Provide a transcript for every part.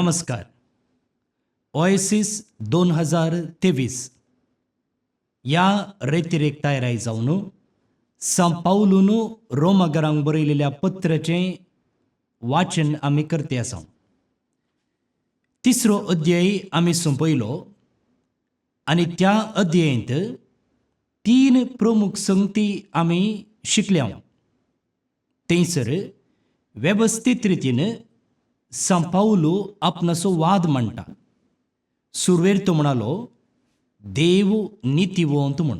नमस्कार. ओएसीस 2023 ह्या रेतिरेक तयाराय जावन सां पावलून रोमागरांक बरयलेल्या पत्राचें वाचन आमी करते आसा. तिसरो अध्याय आमी सोंपयलो आनी त्या अध्यायंत तीन प्रमुख संगती आमी शिकल्या. थंयसर वेवस्थीत रितीन सां पावलू आपणाचो वाद मांडटा. सुरवेर तो म्हणालो, देव नितीवंत म्हूण.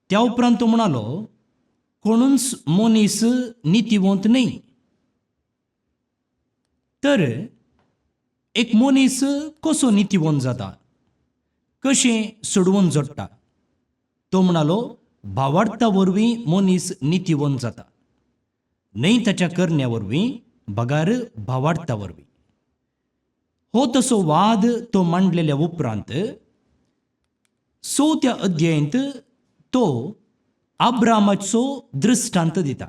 त्या उपरांत तो म्हणालो, कोणूच मनीस नितीवंत न्हय. तर एक मनीस कसो नितीवंत जाता, कशें सोडवून जोडटा? तो म्हणालो, भावार्था वरवीं मनीस नितीवंत जाता, न्हय ताच्या करण्या वरवीं, बगार भावार्था वरवीं. हो तसो वाद तो मांडलेल्या उपरांत चवथ्या अध्यायंत तो आब्रामाचो दृश्टांत दिता.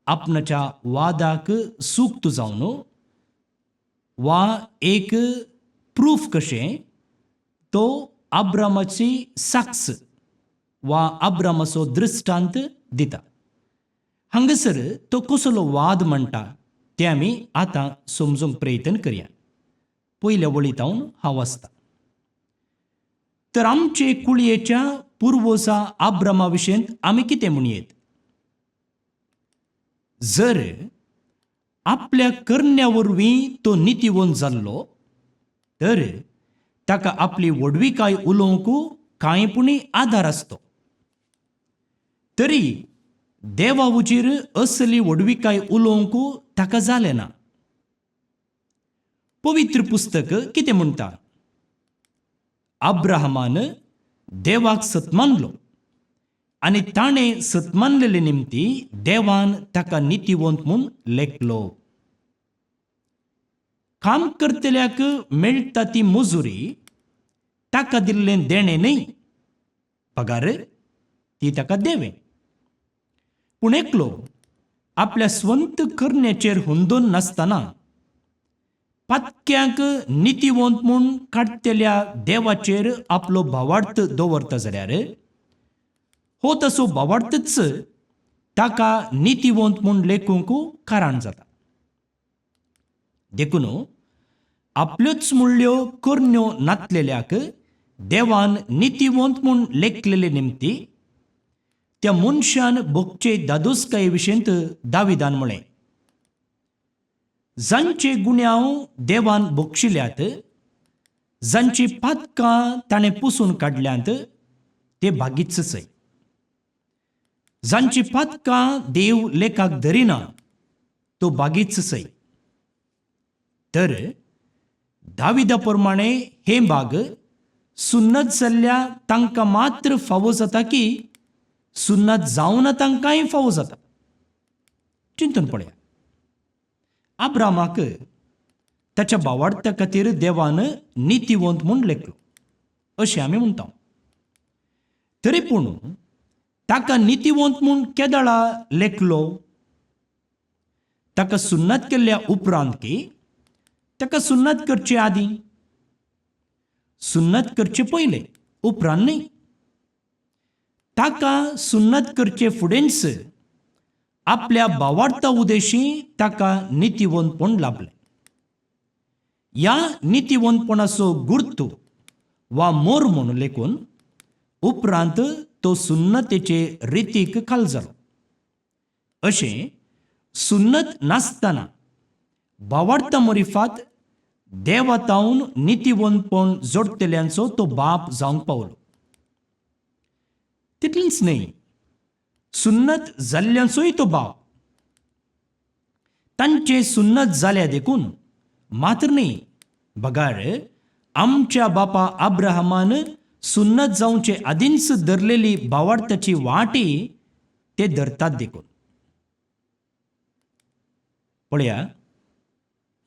आपणाच्या वादाक सूक्त जावन वा एक प्रूफ कशें तो आब्रामाची साक्ष वा आब्रामाचो दृश्टांत दिता. हांगासर तो कसलो वाद म्हणटा तें आमी आतां समजूंक प्रयत्न करया. पयल्या वळींत हांव वाचता. तर आमचे कुळयेच्या पुर्वजा आब्रामा विशयंत आमी कितें म्हणयेत? जर आपल्या करण्या वरवीं तो नितीवंत जाल्लो तर ताका आपली व्हडविकाय उलोवंक कांय पुणी आदार आसतो. तरी देवा हुजीर असली व्हडविकाय उलोवंक ताका जालें ना. पवित्र पुस्तक कितें म्हणटा? अब्राहमान देवाक सत मानलो आनी ताणें सत मानलेले निमती देवान ताका नितीवंत म्हूण लेखलो. काम करतल्याक मेळटा ती मजुरी ताका दिल्लें देणें न्हय, पगार ती ताका देवें. पूण एकलो आपल्या स्वंत करण्याचेर हुंदून नासतना पातक्यांक नितीवंत म्हूण काडटल्या देवाचेर आपलो भावार्थ दवरता जाल्यार हो तसो भावार्थच ताका नितीवंत म्हूण लेखूंक कारण जाता. देखून आपल्योच मुळ्यो करण्यो नातलेल्याक देवान नितीवंत म्हूण लेखलेले निमती त्या मनशान भोगचे दादोसकाये विशयंत दाविदान म्हळें, जांचे गुन्यांव देवान बक्षिल्यात, जांची पातकां ताणें पुसून काडल्यांत, ते भागीच चय. जांची पातकां देव लेखाक धरिना तो बागीच सय. तर दाविदा प्रमाणे हे बाग सुन्नत जाल्ल्या तांकां मात्र फावो जाता की सुन्नत जावना तांकांय फावो जाता? चिंतून पळया. आब्रामाक ताच्या बावाडत्या खातीर देवान नितीवंत म्हूण लेखलो अशें आमी म्हणटा. तरी पूण ताका नितीवंत म्हूण केदळा लेखलो? ताका सुन्नत केल्ल्या उपरांत की ताका सुन्नत करचे आदीं? सुन्नत करचे पयले, उपरांत न्हय. ताका सुन्नत करचे फुडेंच आपल्या भावार्था उदेशी ताका नितीवंतपण लाभलें. ह्या नितीवंतपणाचो गुर्तू वा मोर म्हूण लेखून उपरांत तो सुन्नतेचे रितीक खाल जालो. अशें सुन्नत नासतना भावार्था मरिफात देवातावन नितीवंतपण जोडटल्यांचो तो बाप जावंक पावलो. तितलेंच न्हय, सुन्नत जाल्ल्यांचोय तो बाप. तांचे सुन्नत जाल्या देखून मात्र न्हय, बगार आमच्या बापा अब्राहमान सुन्नत जावचे आदींच धरलेली भावार्थाची वाटी ते धरतात देखून. पळया,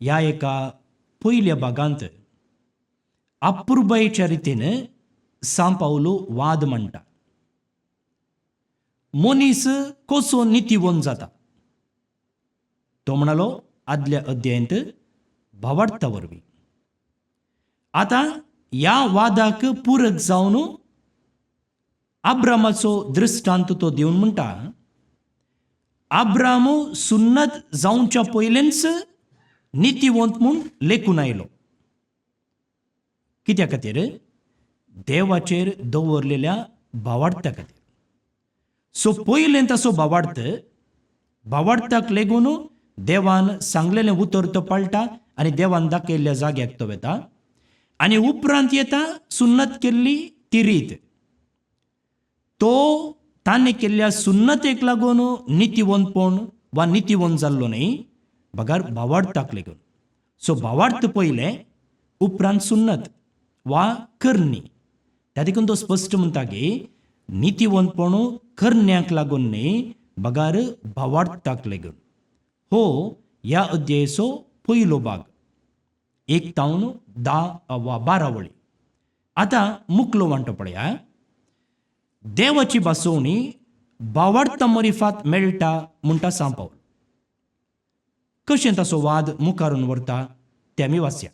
ह्या एका पयल्या भागांत अपुरबायेच्या रितीन सां पावलो वाद म्हणटा. मनीस कसो नितीवंत जाता? तो म्हणालो आदल्या अध्यायंत भावार्था वरवीं. आतां ह्या वादाक पुरक जावन आब्रामाचो दृश्टांत तो दिवन म्हणटा, आब्राम सुन्नत जावच्या पयलेंच नितीवंत म्हूण लेखून आयलो. कित्या खातीर? देवाचेर दवरलेल्या भावार्थ्या खातीर. सो पयलें ताचो भावार्थ, भावार्थाक लेगून देवान सांगलेलें उतर तो पाळटा आनी देवान दाखयल्ल्या जाग्याक तो वता आनी उपरांत येता सुन्नत केल्ली ती रीत. तो ताणें केल्ल्या सुन्नतेक लागून नितीवंतपण वा नितीवंत जाल्लो न्हय, बगर भावार्थाक लागून. सो भावार्थ पयलें, उपरांत सुन्नत वा करणी. त्या देखून तो स्पश्ट म्हणटा की नितीवंतपण करण्याक लागून न्हय, बगर भावार्थाक लागून. हो ह्या अध्यायाचो पयलो भाग, 1 तावन 10 वा 12 वळी. आतां मुकलो वांटो पळया. देवाची भासोवणी भावार्था मरिफात मेळटा म्हणटा सांव पावल. कशें ताचो वाद मुखारून व्हरता तें आमी वाचया.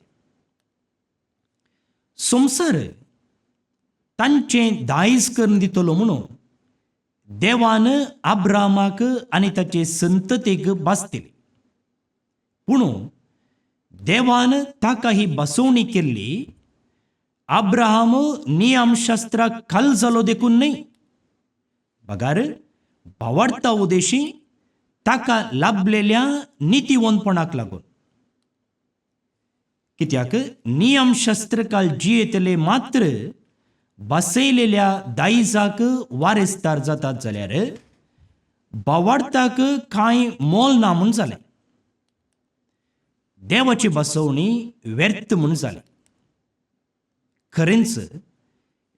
संवसार तांचें दायज करून दितलो म्हणून देवान आब्रामाक आनी ताचे संततेक भास दिली. पूण देवान ताका ही बसवणी केल्ली अब्राहम नियमशास्त्राक खाल जालो देखून न्हय, बगार भावार्था उदेशी ताका लाभलेल्या नितीवंतपणाक लागून. कित्याक नियमशास्त्रकाल जियेतले मात्र बसयलेल्या दायजाक वारेसदार जातात जाल्यार भावार्थाक कांय मोल ना म्हूण जालें. देवाची बसवणी व्यर्थ म्हूण जालें. खरेंच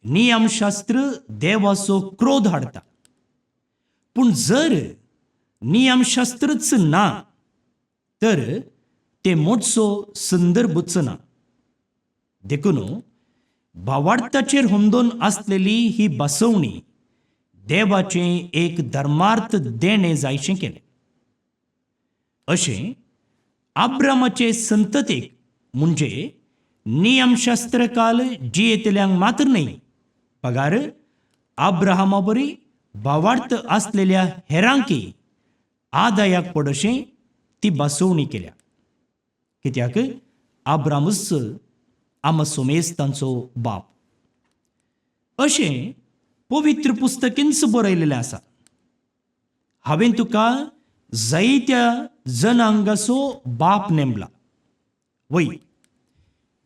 नियमशास्त्र देवाचो क्रोध हाडटा, पूण जर नियमशास्त्रच ना तर ते मोटसो संदर्भच ना. देखून भावार्थाचेर हुमदून आसलेली ही बसवणी देवाचें एक धर्मार्थ देणें जायशें केलें. अशें आब्रामाचे संततेक म्हणजे नियमशास्त्रकाल जियेतल्यांक मात्र न्हय, पगार आब्राहामा बरी भावार्थ आसलेल्या हेरांकी आदायाक पडशें ती बसवणी केल्या. कित्याक आब्रामूच आमा सोमेस्तांचो बाप अशें पवित्र पुस्तकींच बरयलेलें आसा. हांवें तुका जायत्या जनांगाचो बाप नेमला, वय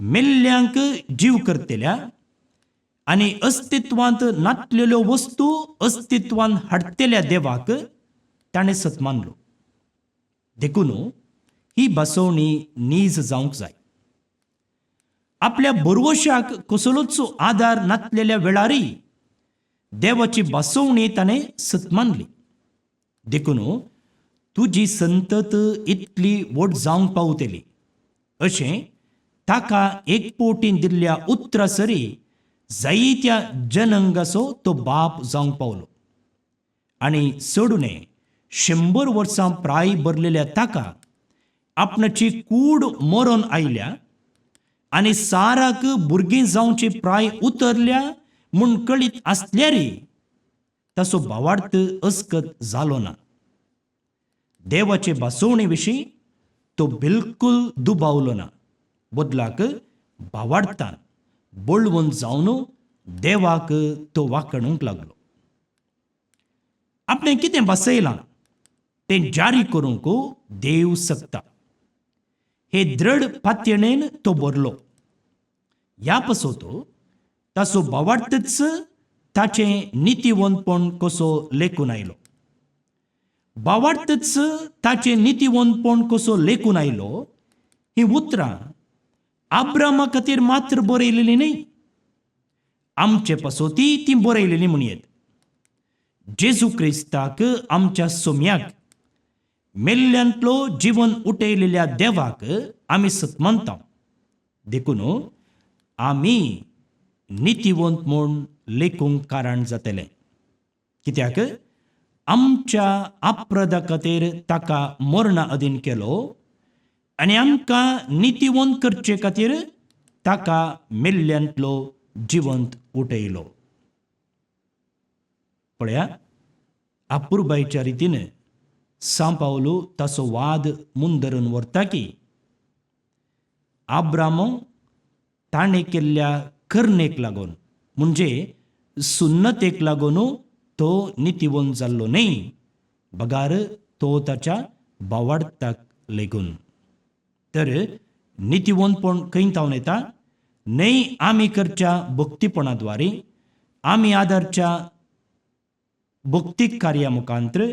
मेल्ल्यांक जीव करतल्या आनी अस्तित्वांत नातलेल्यो वस्तू अस्तित्वांत हाडटल्या देवाक ताणें सत मानलो. देखून ही बसवणी नीज जावंक जाय. आपल्या बरवशाक कसलोच आदार नातलेल्या वेळारय देवाची बसवणी ताणें सत मानली. देखून तुजी संतत इतली व्हड जावंक पावतली अशें ताका एक पोटीन दिल्ल्या उतरा सरी जायत्या जनंगाचो तो बाप जावंक पावलो. आनी चडुणे 100 वर्सां प्राय भरलेल्या ताका आपणाची कूड मरोन आयल्या आनी साराक भुरगीं जावची प्राय उतरल्या म्हूण कळीत आसल्यारय ताचो भावार्थ अस्कत जालो ना. देवाचे भासोवणे विशीं तो बिलकुल दुबावलो ना, बदलाक भावार्थान बळवंत जावन देवाक तो वाखणूंक लागलो. आपणें कितें बसयलां तें जारी करूंक देव शकता हे दृढ पातयणेन तो भरलो. ह्या पासत ताचो भावार्थच ताचें नितीवंतपण कसो लेखून आयलो. भावार्थच ताचें नितीवंतपण कसो लेखून आयलो हीं उतरां आब्रामा खातीर मात्र बरयलेलीं न्हय, आमचे पासती ती बरयलेली म्हणयेत. जेजू क्रिस्ताक आमच्या सोम्याक मेल्ल्यांतलो जिवन उठयलेल्या देवाक आमी सत मानता. देखून आमी नितीवंत म्हूण लेखूंक कारण जातलें. कित्याक आमच्या अपराधा खातीर ताका मरणा अधीन केलो आनी आमकां नितीवंत करचे खातीर ताका मेल्ल्यांतलो जिवंत उठयलो. पळया, अपुरबायच्या रितीन सांव पावलू ताचो वाद मुंदरून व्हरता की आब्रामो ताणें केल्ल्या करणेक लागून, म्हणजे सुन्नतेक लागून तो नितीवंत जाल्लो न्हय, बगार तो ताच्या भावार्थाक लेगून. तर नितीवंतपण खंय थावन येता? न्हय आमी करच्या भक्तीपणा द्वारे, आमी आदरच्या भक्तीक कार्या मुखांत्र,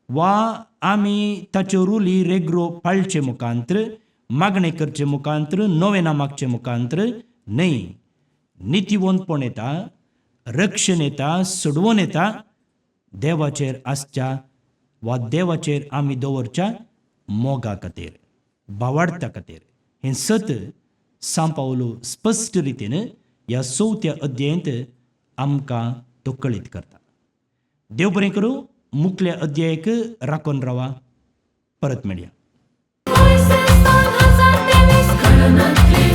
वा आमी ताच्यो रुली रेग्रो पाळचे मुखांत्र, मागणें करचे मुखांत्र, नवें मागचे मुखांत्र न्हय. नितीवंतपण येता, रक्षण येता, सोडवून येता देवाचेर आसच्या वा देवाचेर आमी दवरच्या मोगा खातीर, भावार्था खातीर. हें सत सांव पावलू स्पश्ट रितीन ह्या चवथ्या अध्यायांत आमकां तो कळीत करता. देव बरें करूं. मुखल्या अध्यायक राखून रावा. परत मेळया. Voices 2023.